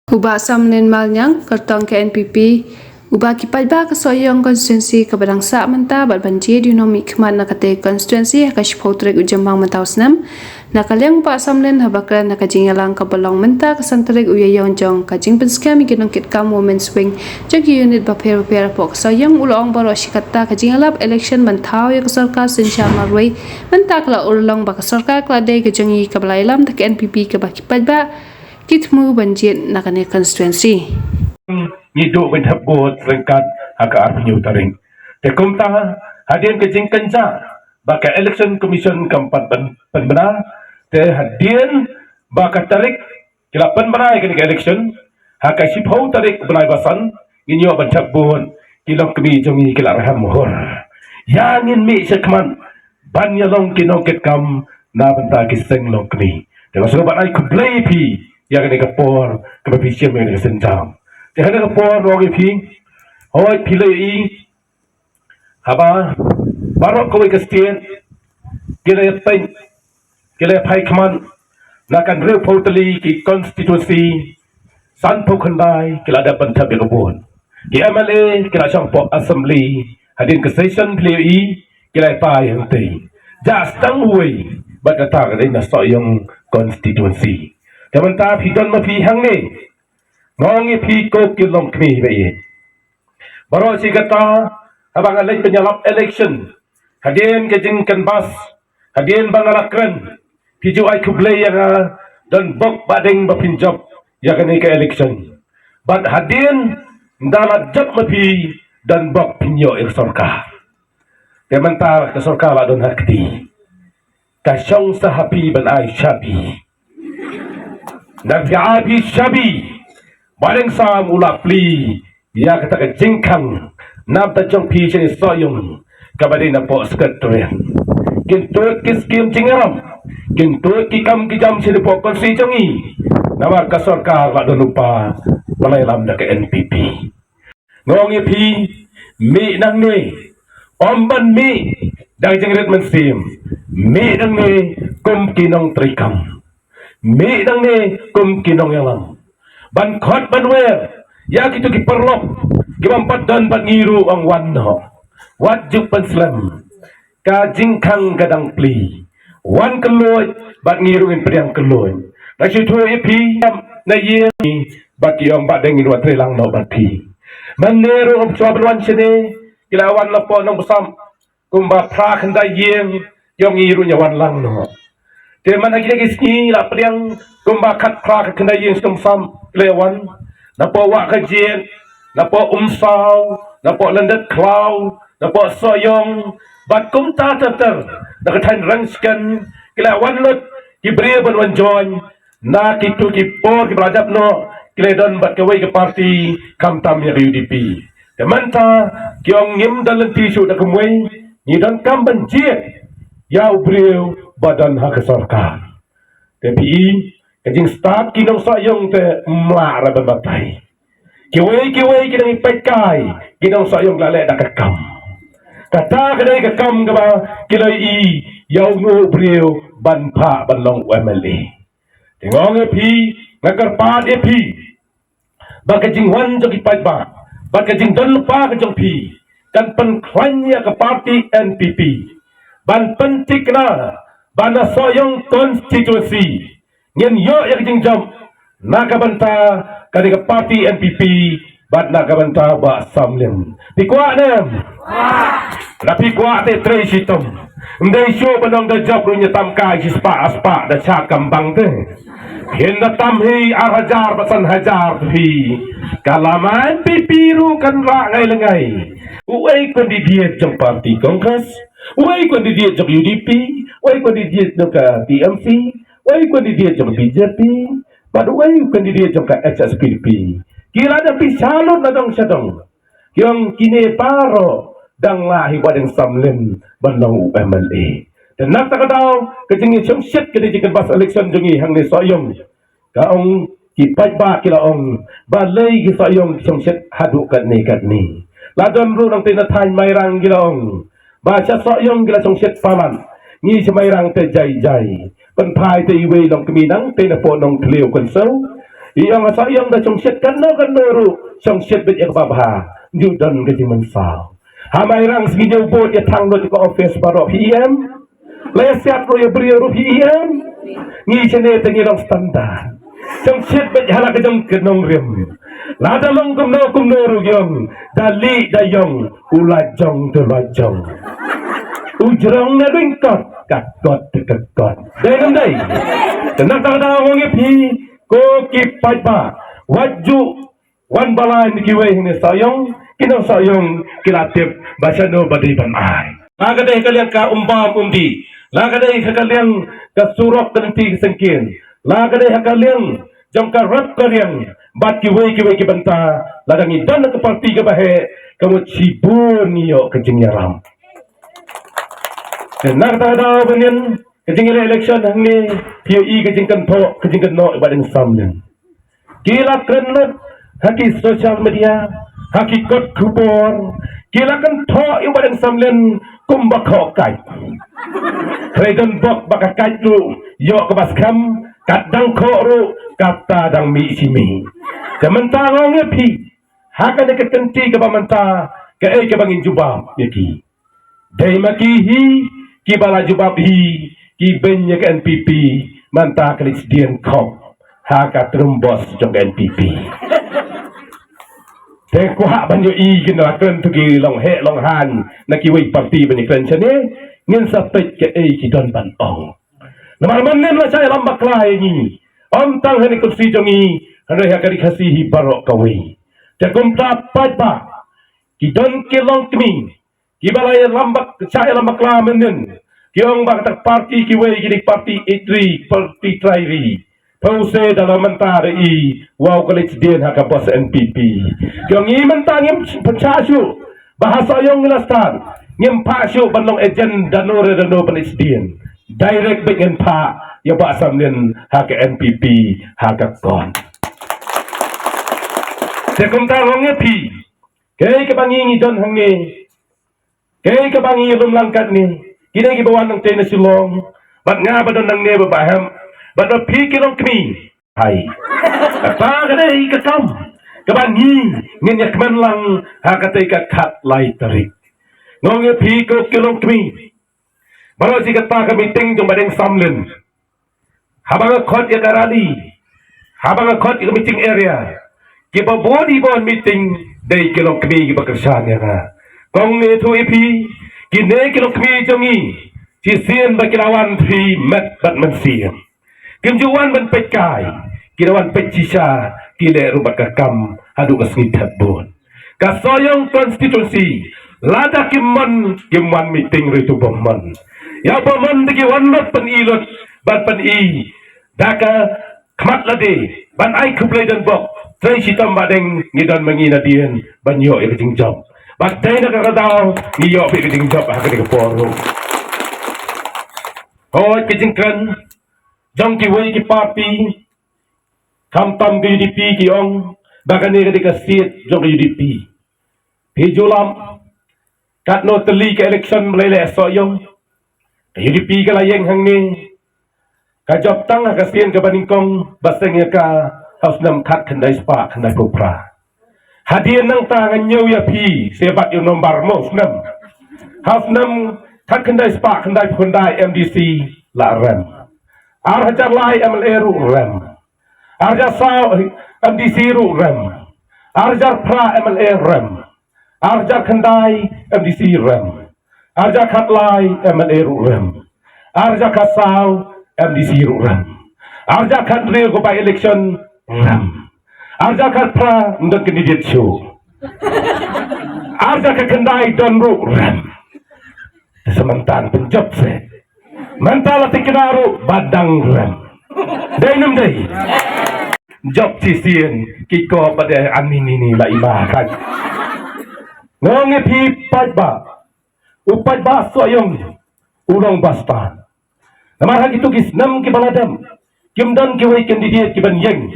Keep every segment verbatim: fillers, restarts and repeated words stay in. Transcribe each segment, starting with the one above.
U Bah Samlin Malnyang, kyrtong ka N P P, u ba ki paidbah ka Sohiong constituency kaba dang sah mynta bad ban jied ïa u nongmihkhmat na katei constituency ha ka shiphew tarik u Jymmang mynta u snem. Na ka liang u Bah Samlin, haba kren ha ka jingïalang kaba long mynta ka san tarik u Ïaïong jong ka jingpynskhem ïa ki nongkitkam Women's Wing jong ki unit bapher bapher hapoh ka Sohiong, u la ong baroh shi katta ka jingïalap election ban thaw ïa ka sorkar synshar marwei mynta ka la urlong, ba ka sorkar ka la dei ka jong ngi kaba la ïalam da ka N P P kaba ki paidbah ki thmu ban jied na kane constituency. Ngi duh ban thep vote ryngkat ha ka arphew tarik. Te kumta, hadien ka jingkynjah ba ka Election Commission kam pat pyn-, pynbna, te hadien ba ka tarik ki la pynbna ïa kane ka election, ha ka shiphew tarik u bnai ba san, ngin ïoh ban thep vote, ki longkmie jong ngi ki la rham hur. Ïa ngin mih shakhmat ban ïalong ki nongkitkam na bynta ki seng longkmie. Te nga sngewbha ban ai khublei ïa phi ïa kane ka por kaba phi shim ïa kane ka sienjam. Te ha kane ka por nga ong ïa phi, hooid phi la ïohi haba baroh kawei ka state ki la ïapeit, ki la ïaphai khmat na ka hynriewphew tylli ki constituency, sanphew khyndai ki la dep ban thep ïa ka vote. Ki M L A ki la shong hapoh assembly, hadien ka session phi la ïohi ki la ïatai hangtei. Jah sdang uwei, bad kata ka dei na Sohiong constituency. Te mynta phi don ma phi hangne, nga ong ïa phi ko ki longkmie ba ïeit. Baroh shi katta, haba nga leit ban ïalap election, hadien ka jingcanvass, hadien ba nga la kren, phi ju ai khublei ïa nga, don bok ba dang ba phin jop ïa kane ka election. Bad hadien ynda la jop ma phi, don bok phin ïoh ïa ka sorkar. Te mynta ka sorkar la don ha kti. Ka shong sa ha phi ban ai shabi. Nang phi ai phi shabi, Bah Deng Sam u la plie ïa kata ka jingkhang na bynta jong phi sha Sohiong, kaba dei napoh Secretariat. Kin tuid ki skim jingïarap, kin tuid ki kam ki jam sha napoh constituency jong ngi. Namar ka sorkar la don lypa ba la ïalam da ka N P P. Nga ong ïa phi, mih nangne, ym ban mih da ka jingrit mynsiem, mih nangne kum ki nongtrei kam, mih nangne kum ki nongïalam, ban khot ban wer ïa kito ki paralok ki bym pat don bad ngi ruh, ong wan noh, wat ju pynslem. Ka jingkhang ka dang plie. Wan kylluid bad ngi ruh ngin pdiang kylluid. Nga shu ïathuh ïa phi, na ïing ba ki ong ba dang ngin wan trei lang noh bad phi. Mynne ruh ym shuwa ban wan shane, ki la wan napoh Nongbsap kumba phra khyndai ïing, ki ong ngi ruh ngin wan lang noh. Te man ha kine ki sngi la pdiang kumba khatphra khatkhyndai ïing sha Nongbsap ki la wan. Napoh Wahkajied, napoh Umsaw, napoh Lyndet Khlaw, napoh Sohiong, bad kumta ter ter na ka thaiñ Rangshken, ki la wan lut ki briew ban wan join. Na kito ki por kiba la dep noh ki la don bad kawei ka party, khamtam ïa ka U D P. Te mynta ki ong ngim don lynti shuh da kumwei, ngi donkam ban jied ïa u briew ba don ha ka sorkar. Te phi i, ka jingstad ki nong Sohiong te ym lah ruh ban batai. Kiwei kiwei ki dang ïa peit kai, ki nong Sohiong la leh da ka kam. Kata ka dei ka kam kaba ki la ïohi ïa uno u briew ban phah ban long u M L A. Te nga ong ïa phi, nga kyrpad ïa phi, ba ka jingwan jong ki paidbah, ba ka jingdon lypa ka jong phi, kan pynkhlaiñ ïa ka party N P P ban pynthikna ba na Sohiong constituency ngin ïoh ïa ka jingjop na ka bynta ka dei ka party N P P bad na ka bynta Bah Samlin. Phi kwah ne em? Kwah. Lada phi kwah te trei shitom. Ym dei shuh ban ong da jop ruh, ngi tam kai shispah arspah da shah kam bang te. Phin da tam hi ar hajar bad san hajar te phi. Ka lama N P P ruh kan rah ngai lyngngai. Uwei u candidate jong party Congress, uwei u candidate jong U D P, uwei u candidate jong ka T M C, uwei u candidate jong ka B J P, bad uwei u candidate jong ka H S P D P. Ki la da pisa lut na dong sha dong. Ki ong kine baroh dang lah hi Bah Deng Samlin ban long u M L A. Te na kata ka daw, ka jingïashongshit ka dei jingkynbas election jong ngi hangne Sohiong. Ka ong ki paidbah ki la ong, balei ki Sohiong ki shongshit haduh katne katne. La don ruh nangtei na thaiñ Mairang ki la ong, ba sha Sohiong ki la shongshit palat. Ngi sha Mairang te jai jai. Pynphai te iwei longkmie nangtei napoh Nongthliew Kynsew, Phi ong ha Sohiong da shongshit katno katno ruh, shongshit beit ïa kaba bha. Ngi don ka jingmynsaw. Ha Mairang sngi ñiew vote ïa thang lut ïa ka office baroh, phi ïa em? La ïa siat ruh ïa briew ruh, phi ïa em? Ngi shane te ngi long standard. Shongshit beit ha la ka jong ka nongrim. Lada long kumno kumno ruh ïong, da lih da ïong, u la jong te u la jong. U jrong na lyngkot, ka kot te ka kot. Dei ngam dei? Te na kata ka daw nga ong ïa phi, ko ki paidbah, wat ju wan balai na kiwei hangne Sohiong, ki nong Sohiong ki la tip ba shano ba dei ban ai. La ka dei ha ka liang ka um bam um dih, la ka dei ha ka liang ka surok ka lynti ka syngkien, la ka dei ha ka liang jong ka rep ka riang bad kiwei kiwei ki bynta, lada ngi don ha ka parti kaba heh, ka mut shibun ngi ïoh ka jingïarap. Te na kata ka daw ban ïeng ka jingïaleh election hangne, phi ïohi ka jingkynthoh ka jingkynnoh ïa Bah Deng Samlin. Ki la kren lut ha ki social media, ha ki kot khubor, ki la kynthoh ïa u Bah Deng Samlin kumba khoh kait. Hynrei don bok ba ka kait ruh ïoh kaba skhem, kat dang khoh ruh kata dang mih shi mih. Te mynta nga ong ïa phi, ha kane ka kynti kaba mynta, kaei kaba ngin jubab ïa ki? Dei ma ki hi kiba la jubab hi, ki beiñ ïa ka N P P, mynta ka leit sdien khop ha ka trum bos jong ka N P P. Te kwah ban ïohi kin la kren tu ki long heh long hain na kiwei parti ban ïakren shane, ngin sa peit kaei ki don ban ong. Namar mynnin la shah ïalam bakla ïa ngi, ym tang ha kane ka constituency jong ngi, hynrei ha ka Ri Khasi hi baroh kawei. Te kumta paidbah, ki don ki longkmie kiba la ïalam bak, shah ïalam bakla mynnin, ki ong ba kata ka parti kiwei ki dei parti eit ri, parti trai ri. Pynban da la mynta da i, wow, ka leit sdien ha ka bos N P P. Ki ong ngi mynta ngim pynshah shuh ba ha Sohiong ngi la stad, ngim phah shuh ban long agent da no re da no ban leit sdien. Direct beit ngin phah ïa Bah Samlin ha ka N P P, ha ka kot. Te kumta nga ong ïa phi, kaei kaba ngi ngi don hangne, kaei kaba ngi lum lang katne, kine kiba wan nangtei na Shillong, bad nga ba don nangne ba, ba hem, bad ba phi ki longkmie. Hai. Kata ka dei ka kam kaba ngi ngin ïa kmen lang ha katei ka khatlai tarik. Nga ong ïa phi ko ki longkmie, baroh shi kata ka meeting jong Bah Deng Samlin, haba nga khot ïa ka rally, haba nga khot ïa ka meeting area, kiba bun, i bun meeting dei ki longkmie kiba kyrshan ïa nga. Kong ne tu i phi, kine ki longkmie jong ngi, shisien ba ki la wan phi met bad mynsiem. Kim ju wan ban peit kai, ki la wan peit shisha, ki leh ruh bad ka kam haduh ka sngi thep bun. Ka Sohiong constituency, lada kim mon, kim wan meeting ruh tu bym mon. Ïa bym mon te ki wan lut, pyni lut, ban pyni da ka khmat lade, ban ai khublei don bok. Trei shitom Bah Deng, ngi don ma ngi nadien ban ïoh ïa ka jingjop. Bad dei na kata ka daw ngi ïoh beit ka jingjop ha kane ka por ruh. Hooid, ka jingkren jong kiwei ki parti, khamtam ka U D P, ki ong ba kane ka dei ka seat jong ka U D P. Phi ju lap katno tylli ka election ba la leh Sohiong, ka U D P ka la ïeng hangne. Ka jop tang ha ka sien kaba nyngkong ba seng ïa ka ha u snem khatkhyndai spah khyndaiphew phra. Hadien nangta nga ñiew ïa phi, se bat ïa u nombar mo snem. Ha u snem khatkhyndai spah khyndaiphew khyndai M D C la rem. Ar hajar lai M L A ruh rem. Ar hajar saw M D C ruh rem. Ar hajar phra M L A rem. Ar hajar khyndai M D C rem. Ar hajar khatlai M L A ruh rem. Ar hajar khatsaw M D C ruh rem. Ar hajar khathynriew ka by election rem. Ar hajar khatphra ym don candidate shuh. Ar hajar khatkhyndai don ruh rem. Te sa mynta pynjop se. Mynta la tikna ruh ba dang rem. Dei ne ym dei? Jop shisien ki ko ba dei ani ni ni la i ba kan. Nga ong ïa phi paidbah. U paidbah Sohiong u long ba stad. Namar ha kitu ki snem kiba la dep, kim don kiwei candidate kiban ïeng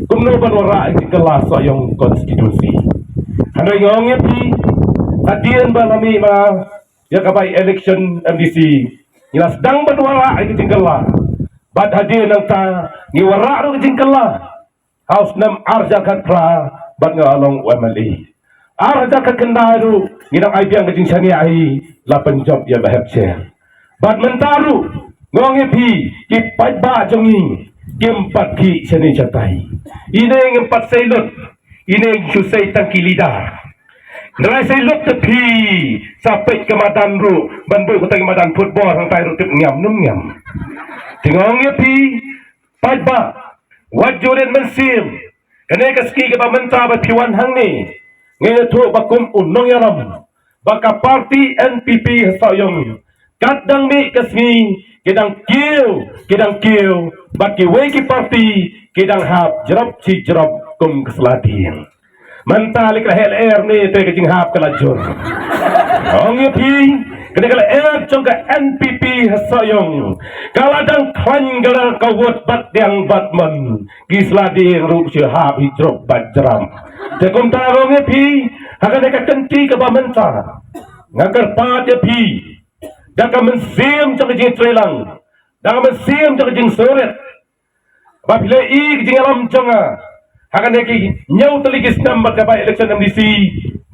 kumno ban wanrah ïa ka jingkylla Sohiong constituency. Hynrei nga ong ïa phi, hadien ba la mih ma ïa ka by election M D C, ngi la sdang ban wanrah ïa ka jingkylla. Bad hadien nangta ngi wanrah ruh ka jingkylla. ha u snem ar hajar khatphra bad nga long u M L A. Ar hajar khatkhyndai ruh ngi dang ai biang ka jingshaniah hi, la pynjop ïa ba hep shen. Bad mynta ruh nga ong ïa phi, ki paidbah jong ngi kim pat khih shane shatai. Ine ngim pat sei lut, ine ngi shu sei tang ki leader. Ngi sei lut te phi, sa peit ka madan ruh ban buh ka tang madan football hangtai ruh tip ngiam num ngiam. Te nga ong ïa phi, paidbah, wat ju rit mynsiem. Kane ka sngi kaba mynta ba phi wan hangne, nga ïathuh ba kum u nongïalam ba ka party N P P ha Sohiong, kat dang mih ka sngi ki dang kiew, ki dang kiew, bad kiwei ki party ki dang hap jrop shi jrop kum ka sla dieng. Mynta lei ka la heh lyer ne te ka jinghap ka la jur. Ong ïa phi, kane ka lyer jong ka N P P ha Sohiong ka la dang khlaiñ ka la ka wot bad diang bad mon. Ki sla dieng ruh shu hap hi jrop bad jrap. Te kumta ong ïa phi, ha kane ka kynti kaba mynta nga kyrpad ïa phi, da ka mynsiem jong ka jingtreilang, da ka mynsiem jong ka jingsngewrit, ba phi la ïohi ka jingïalam jong nga ha kane ki hynñiew tylli ki snem bad ka by election M D C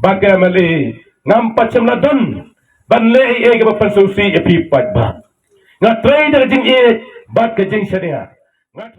bad ka M L A, ngam pat shym la don ban leh ei ei kaba pynsngewsih ïa phi paidbah. Nga trei da ka jingïeit bad ka jingshaniah.